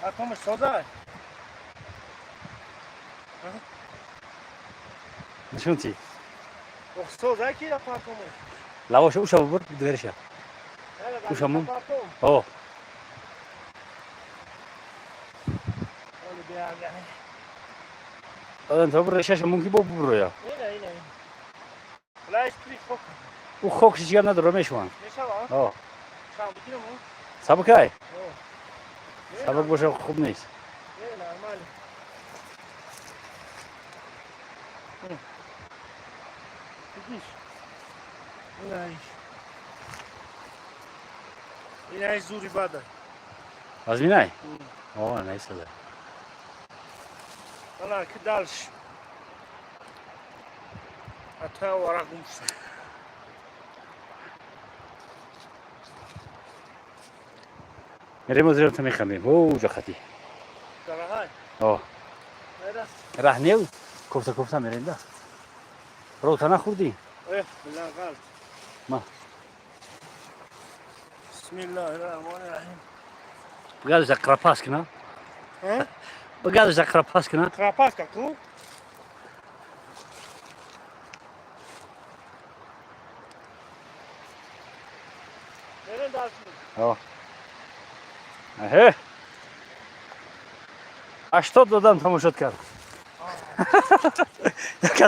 Атомаш соза. Нишон ти. Ох, соза ки партомаш. Лавоша уша бубур, двериша. Ушамун. О. Одам то бур шаша мумкин бо бубур я. Ина, ина. Лайш при хок. У хок шичгам надора мешаванд. Мешава? О. Шам бигирам. Сабукай. Сабук боша, хуб нест. Не, нормально. Видишь? Инаиш. Инаиш зури бада. Аз минай? О, найсада. Ана, ки дальше. А то вара гум шуд. Мерем, озирам та механдем. О, уҷа хати. Дарахай. О. Мера. Раҳ не, кофта кофта мерем да. Рота нахӯрдӣ? Э, билан. Ма. Бисмиллаҳир-раҳмонир-раҳим. Бигаза крапас кина. Э? Бигаза крапас кина. Крапаска ку? Мерем дальше. О. Аҳе. 80 одам тамошот кард. Як.